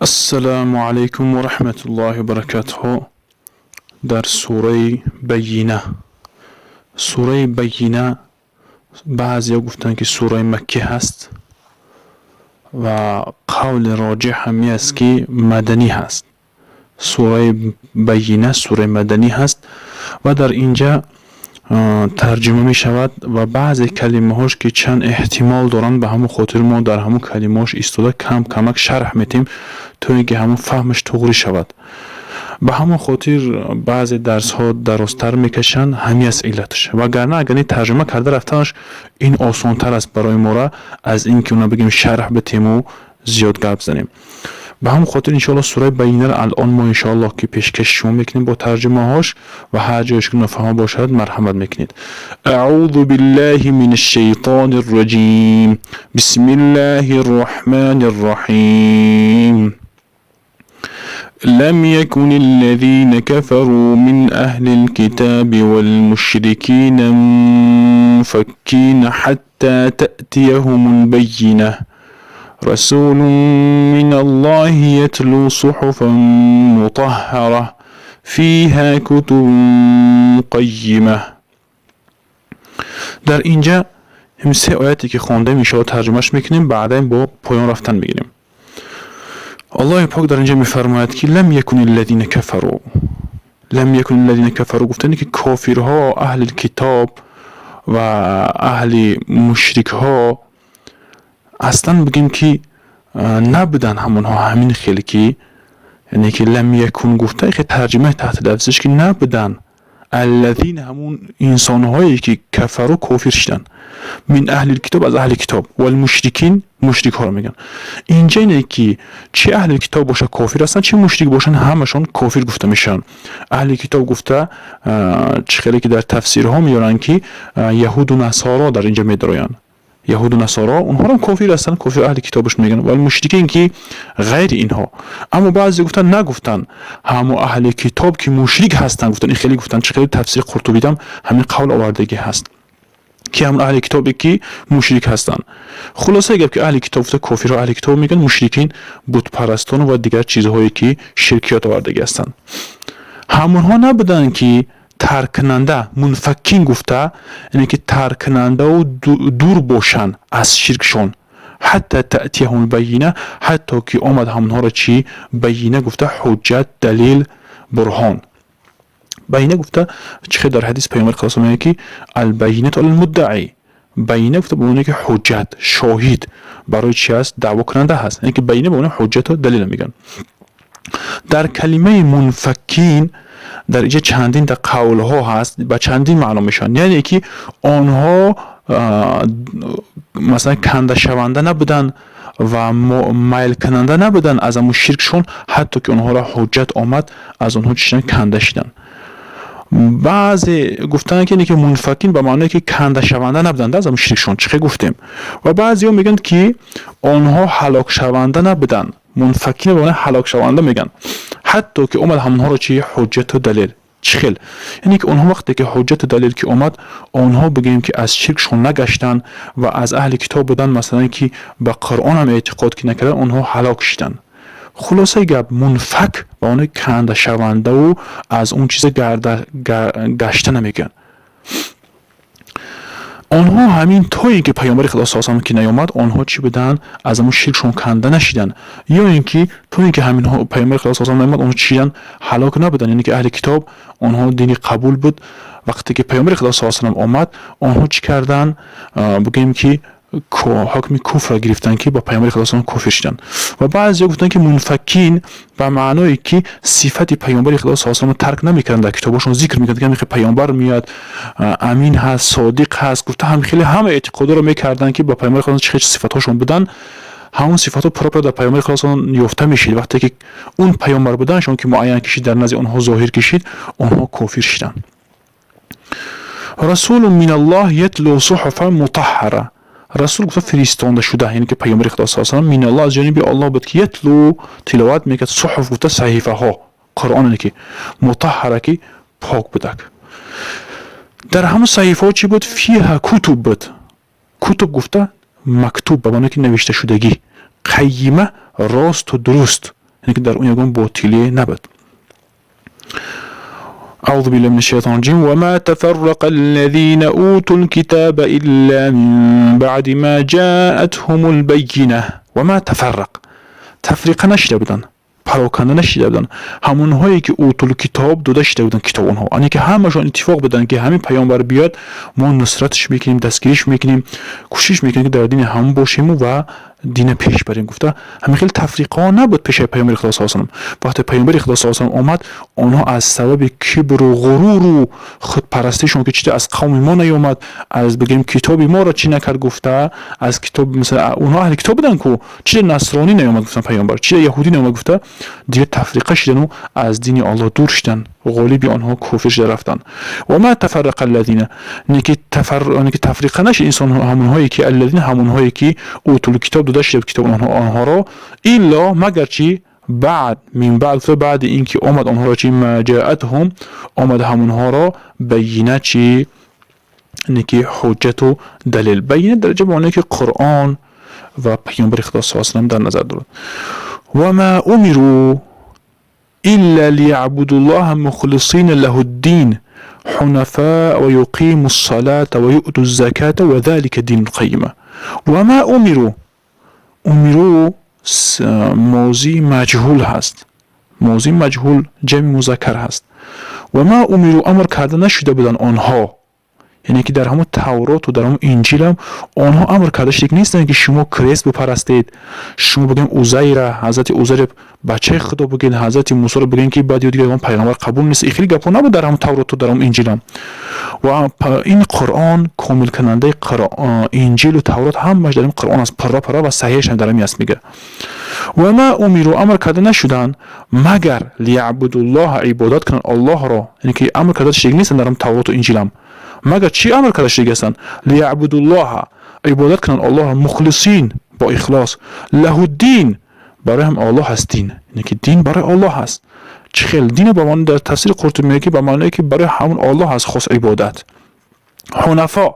Ассалому алайкум ва раҳматуллоҳи ва баракатуҳу. Дар сураи Байина, сураи Байина, баъзеҳо гуфтанд, ки сураи маккӣ ҳаст ва қавли роҷеҳ ҳамин аст, ки маданӣ ҳаст. Сураи Байина сураи маданӣ ҳаст ва дар инҷа тарҷума мешавад ва баъзе калимаҳош, ки чанд эҳтимол доранд, ба ҳамон хотир мо дар ҳамон калимаҳош истода кам камак шарҳ метиҳем, то ин ки ҳамон фаҳмаш туғрӣ шавад. Ба ҳамон хотир баъзе дарсҳо дарозтар мекашанд, ҳамин аст иллаташ. Вагарна агар ин тарҷума карда рафтанаш, ин осонтар аст барои мора аз ин ки уна бигем, шарҳ битему зиёд гап занем. Ба ҳамон хотир, иншоалло, сураи Байинаро алон мо, иншоаллоҳ, ки пешкаши шумо мекунем бо тарҷумаҳош ва ҳар ҷоеш ки нофаҳмо бошад, марҳамат мекунед. Аъузу биллаҳи мина шшайтони рраҷим. Бисмиллаҳи рраҳмани рраҳим. لم يكن الذين كفروا من أهل الكتاب والمشركين منفكين حتى تأتيهم البينة، رسول من الله يتلو صحفا مطهرة فيها كتب قيمة. Дар инҷа ҳам се ояте, ки хондем, иншоалло, тарҷумаш мекунем, баъдан бо поён рафтан мегирем. Аллоҳи пок дар инҷа мефармояд, ки لم يكن الذين كفروا. لم يكن الذين كفروا гуфтане, ки кофирҳо, аҳли китоб ва аҳли мушрикҳо аслан бигем, ки набуданд ҳамонҳо ҳамин хеле ки, яъне ки لم يكن гуфта, хе тарҷумаи таҳти лафзиш, ки набуданд الذين ҳамун инсонҳое, ки كفروا кофир шуданд, من أهل الكتاب аз аҳли китоб, والمشركين мушрикҳоро мегӯянд. Инҷа ине, ки чи аҳли китоб боша, кофир ҳастанд, чи мушрик бошанд, ҳамашон кофир гуфта мешаванд. Аҳли китоб гуфта, чӣ хеле ки дар тафсирҳо меоранд, ки яҳуду насоро дар инҷа медароянд. Яҳуду насоро, онҳоро кофир ҳастанд, кофир, аҳли китобаш мегӯянд. والمشركين ки ғайри инҳо. Аммо баъзе гуфтанд, нагуфтанд, ҳамо аҳли китоб, ки мушрик ҳастанд, гуфтанд. Ин хеле гуфтанд, чӣ хеле тафсири Қуртубидам ҳамин қавл овардагӣ ҳаст, ки ҳамон аҳли китобе, ки мушрик ҳастанд. Хулосаи гап, ки аҳли китоб гуфта, кофирҳо аҳли китоб мегӯянд, мушрикин бутпарастон ва дигар чизҳое, ки ширкиёт овардагӣ ҳастанд. Ҳамонҳо набуданд, ки таркунанда, منفكين гуфта, яъне ки таркунандаву дур бошанд аз ширкшон, حتى تأتيهم البينة, ҳатто ки омад ҳамонҳоро чӣ? Байина гуфта, ҳуҷҷат, далил, бурҳон. Байина гуфта, чӣ хел дар ҳадис Паёмбар худо мегӯяд, ки البينة على المدعي. Байина гуфта ба маъное, ки ҳуҷҷат, шоҳид барои чи аст? Даъвокунанда ҳаст. Яъне ки байина ба маънои ҳуҷҷату далила мегӯянд. Дар калимаи منفكين дар инҷа чандин та қавлҳо ҳаст, ба чандин маъно мешаванд. Яъне ки онҳо, масалан, кандашаванда набуданд ва майлкунанда набуданд аз ҳамун ширкшон, ҳатто ки онҳоро ҳуҷҷат омад, аз онҳо чӣ шуданд? Канда шиданд. Баъзе гуфтанд, ки ки منفكين ба маъное, ки кандашаванда набуданд аз ҳамун ширкшон, чӣ хел гуфтем. Ва баъзеҳо мегӯянд, ки онҳо ҳалокшаванда набуданд. منفكين ба маънои ҳалокшаванда мегӯянд, ҳатто ки омад ҳамонҳоро чи? Ҳуҷҷату далел. Чӣ хел? Яъне ки онҳо вақте ки ҳуҷҷату далел ки омад, онҳо, бигӯем, ки аз ширкшон нагаштанд ва аз аҳли китоб буданд, масалан, ки ба Қуръонам эътиқод ки накарданд, онҳо ҳалок шуданд. Хулосаи гап, منفك ба маънои кандашавандаву аз он чиза гашта намегӯянд. Онҳо ҳамин то ин ки Паёмбари Худо са ки наёмад, онҳо чӣ буданд? Аз ҳамун ширкшон канда нашиданд. Ё ин ки то ин ки ҳамин Паёмбари Худо са наёмад, онҳо чӣ шиданд? Ҳалок набуданд. Яъне ки аҳли китоб, онҳо дини қабул буд. Вақте ки Паёмбари Худо са салам омад, онҳо чӣ карданд? Бигӯем, ки ҳукми куфрро гирифтанд, ки бо Паёмбари Худо салам кофир шуданд. Ва баъзеҳо гуфтанд, ки منفكين ба маъное, ки сифати Паёмбари Худо са салам тарк намекарданд, дар китобҳошон зикр мекарданд, ки паёмбар меояд, амин ҳаст, содиқ ҳаст гуфта, ҳам хеле ҳама эътиқодоро мекарданд, ки ба Паёмбари Худо чӣ хел сифатҳошон буданд, ҳамон сифатҳо пурра дар Паёмбари Худо салам ёфта мешид. Вақте ки он паёмбар буданашон ки муайян кишид, дар назди онҳо зоҳир кишид, онҳо кофир шуданд. رسول من الله يتلو صحفا مطهرة. Расул гуфта, фиристонда шуда, яъне ки Паёмбари Худо са салам, من الله аз ҷониби Аллоҳ буд, ки يتلو тиловат мекард, صحف гуфта, саҳифаҳо, Қуръоне ки مطهرة ки пок будак. Дар ҳамон саҳифаҳо чӣ буд? فيها كتب буд. كتب гуфта, مكتوب ба маъное, ки навишташудагӣ, قيمة росту дуруст. Яъне ки дар он ягон ботиле набуд. أعوذ بالله من الشيطان الرجيم. وما تفرق الذين أوتوا الكتاب إلا من بعد ما جاءتهم البينة. وما تفرق، تفریقه نشده بودن، پراکنده نشده بودن همونهایی که أوتوا الكتاب داده شده بودن کتاب اونها، یعنی که همشون اتفاق بدن که همین پیامبر بیاد، ما نصرتش میکنیم، دستگیریش میکنیم، کوشش میکنیم که در دین هم باشیم و دین پیش بریم گفته. همین خیلی تفریقه نبود پیش پیامبر خدا صلی الله علیه و. وقتی پیامبر خدا صلی الله علیه و آمد، آنها از سبب کبر و غرور و خودپرستیشون که چیزی از قوم ما نیومد، از بگیم کتابی ما را چی نکرد گفته، از کتاب مثلا اونها اهل کتاب بودن که چیز نصرانی نیومد گفتن پیامبر، چیز یهودی نیومد گفته، دیگه تفریقه شدن و از دین الله دور شدن. غالبی آنها کافر شده رفتن. وما تفرق الذين، نکی تفریقه نشد انسان همونهایی که الذين، همونهایی که أوتوا الكتاب داده شده کتاب آنها را، إلا مگر چی؟ بعد من بعد، بعد اینکه آمد آنها را چی؟ ما جاءتهم، آمد همونها را بینه چی؟ نکی حجت و دلیل. بینه درجه معنی که قرآن و پیامبر خدا صلی الله علیه در نظر دارد. وما أمروا إلا ليعبدوا الله مخلصين له الدين حنفاء ويقيموا الصلاة ويؤتوا الزكاة وذلك دين القيمة. وما أمروا، أمروا ماضی مجهول هست، ماضی مجهول جمع مذکر هست. وما أمروا، امر کرده نشده بودن آنها، یعنی که در همون تورات و در همون انجیل هم آنها امر کرده شده نیستن که شما کریست بپرستید، شما بگیم عزیر، حضرت عزیر بچه خدا بگین، حضرت موسی رو بگین که بعد دیگه اون پیغمبر قبول نیست. این خیلی گپا نبود در همون تورات و در همون انجیل هم. و این قرآن کامل کننده انجیل و تورات همش در این قرآن است، پره پره و صحیحش هم در همین است. میگه وما أمروا، امر کرده نشدن مگر ليعبدوا الله، عبادت کنن الله را. یعنی که امر کرده شده نیستن در تورات و انجیل هم. مگر چی امر کرده شده هستن؟ ليعبدوا الله، عبادت کنن الله، مخلصين، با اخلاص، له الدين، برای هم الله هست دین، یعنی که دین برای الله هست. چه خیلی دین به معنی در تفسیر قرطبی میگه که به معنی که برای همون الله هست خاص عبادت. حنفا،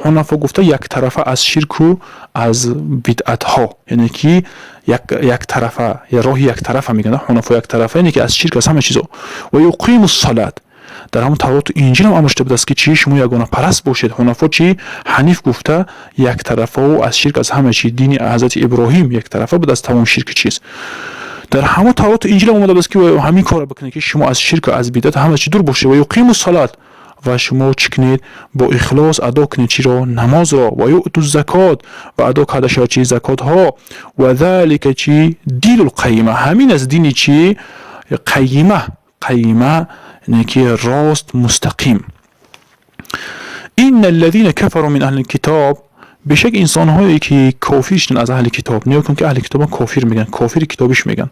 حنفا گفته یک طرفه از شرک و از بدعت ها، یعنی که یک طرفه یا راه یک طرفه میگن حنفا، یک طرفه، یعنی که از شرک، از همه چیزا. ويقيموا الصلاة، در همون تورات و انجیل هم امر شده بود است که چی؟ شما یگانه پرست باشید. حنفا چی؟ حنیف گفته یک طرفه و از شرک، از همه چی. دین حضرت ابراهیم یک طرفه بود از تمام شرک چیز. در همون تورات و انجیل هم اومده بود که همین کار بکنید که شما از شرک و از بدعت همه چی دور باشید. ويقيموا الصلاة، و شما چی کنید؟ با اخلاص ادا کنید چی را؟ نماز را. ويؤتوا الزكاة، و ادا کرده شود چی؟ زکات ها. وذلك چی؟ دين القيمة، همین از دینی چی؟ قیمه. قیمه یعنی که راست، مستقیم. إن الذين كفروا من أهل الكتاب، بیشک انسان هایی که کافر شدن از اهل کتاب. نیا کن که اهل کتاب کافر میگن، کافر کتابش میگن.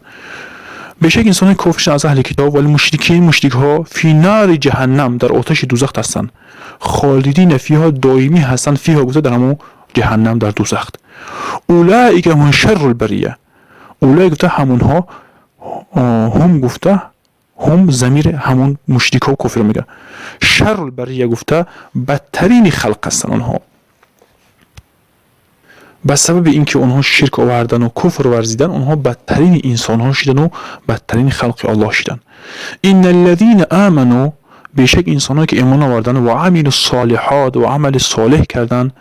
بیشک انسان های کافر شدن از اهل کتاب، والمشركين، مشرک ها، في نار جهنم، در آتش دوزخ هستند. خالدين فيها، دائمی هستند. فيها گفته در همون جهنم، در دوزخ. أولئك هم شر البرية. أولئك گفته همونها، هم گفته هم ضمیر همون مشرک ها و کافر میگه. شر البرية گفته بدترین خلق هستن آنها. به سبب اینکه آنها شرک آوردن و کفر ورزیدن، آنها بدترین انسان ها شدن و بدترین خلق الله شدن. إن الذين آمنوا، بیشک انسان که ایمان آوردن، وعملوا الصالحات، و عمل صالح کردن،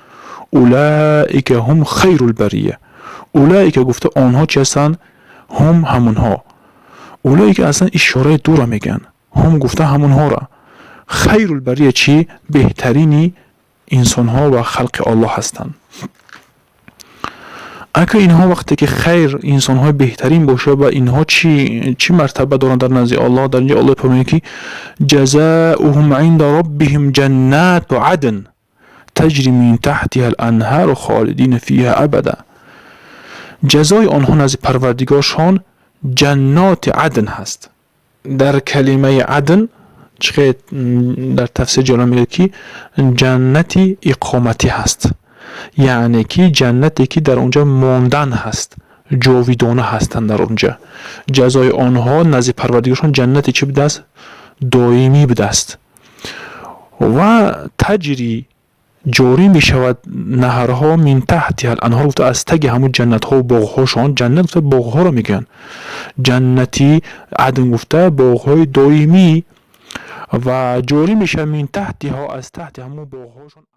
أولئك هم خير البرية. أولئك گفته آنها چی هستن؟ هم همونها. أولئك اصلا اشاره دو میگن، هم گفته همونها را. خير البرية چی؟ بهترینی انسان ها و خلق الله هستند. اگه اینها وقتی که خیر انسان های بهترین باشه و اینها چی مرتبه دارن در نزد الله؟ در اینجا الله فرمایه که جزاؤهم عند ربهم جنات عدن تجري من تحتها الانهار خالدين فيها أبدا. جزای آنها نزد پروردگارشان جنات عدن هست. در کلمه عدن چه در تفسیر جلال میگه که جنتی اقامتی هست، یعنی که جنتی که در اونجا ماندن هست، جاویدانه هستند در اونجا. جزای آنها نزد پروردگارشان جنتی چه بوده است؟ دائمی بوده است. و تجري، Ҷорӣ мешавад наҳрҳо, من تحتها الأنهار гуфта, аз таги ҳамун ҷаннатҳову боғҳошон. Ҷаннат гуфта, боғҳоро мегӯянд. Ҷаннати Адн гуфта, боғҳои доимӣ, ва ҷорӣ мешавад من تحتها, аз таҳти ҳамун боғҳошон.